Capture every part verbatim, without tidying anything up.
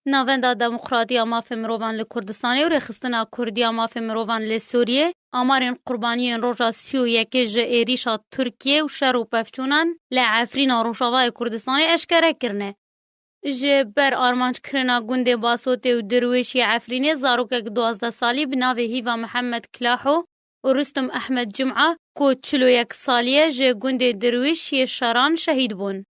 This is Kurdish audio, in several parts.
Navenda Demokratî ya Mafê Mirovan li Kurdistanê û Rêxistina Kurdî ya Mafê Mirovan li Sûriyê amarên qurbaniyên roja sî û yekê ji êrîşa Tirkiyê û şer û pevçûnan li Efrîna Rojavayê Kurdistanê eşkere kirine. Ji ber armanckirina gundê Basotê û Dirwêş yê Efrînê zarokek duwazdeh salî bi navê Hîva Mihemed Kilaho û Rustum Ehmed Cuma ku çil û yek salî ye ji gundê Dirwêş yê Şeran şehîd bûn.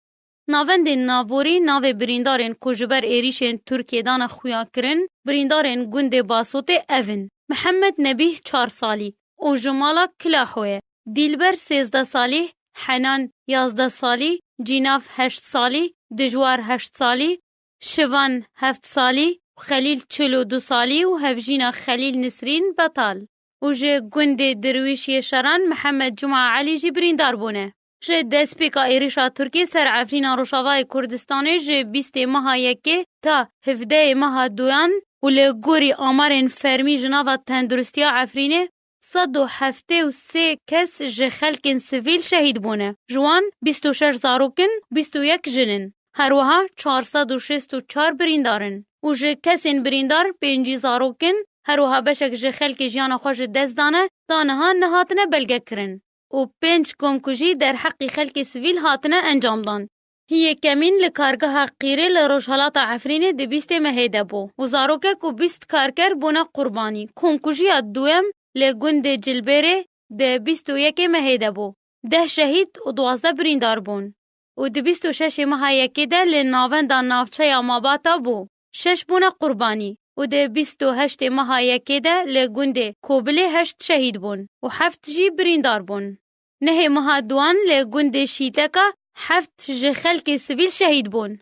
Navendên navborî navê birîndarên ku ji ber êrîşên Tirkiyê dane xuyakirin, birîndarên gundê Basotê ev in: Mihemed Nebîh çar salî û ji mala Kilaho ye, Dîlber sêzdeh salî, Henan yazdeh salî, Cînav heşt salî, Dijwar heşt salî, Şivan heft salî, Xelîl çil û du salî û hevjîna Xelîl Nisrîn Betal. Û ji gundê Dirwîş yê Şeran Mihemed Cuma Elî jî birîndar bûne. Ji destpêka êrîşa Tirkiyê ser Efrîna Rojavayê Kurdistanê ji bîstê meha yekê ta hevdeyê meha duyan û li gorî amarên fermî ji nava tenduristiya Efrînê sed û heftê û sê kes ji xelkên sivîl şehîd bûne. Ji wan bîst û şeş zarok in, bîst û yek jin in. Her wiha çar sed û şêst û çar birîndar in û ji kesên birîndar pêncî zarok in, her wiha beşek ji xelkê jiyana xwe ji dest dane, ta niha nehatine belgekirin û pênc komkujî derheqî xelkê sivîl hatine encamdan. Hî yekemîn li kargeha Qîrê li rojhilata Efrînê di bîstê mehê de bû û zarokek û bîst karker bûne qurbanî. Komkujiya duyem li gundê Cilbêrê di bîst û yekê mehê de bû. Deh şehîd û duwazdeh birîndar bûn. Û di bîst û şeşê meha yekê de li navenda navçeya Mabata bû. Şeş bûne qurbanî û di bîst û heştê meha yekê de li gundê Kobilê heşt şehîd bûn û heft jî birîndar bûn. Nehê meha duan li gundê Şîteka heft ji xelkê sivîl şehîd bûn.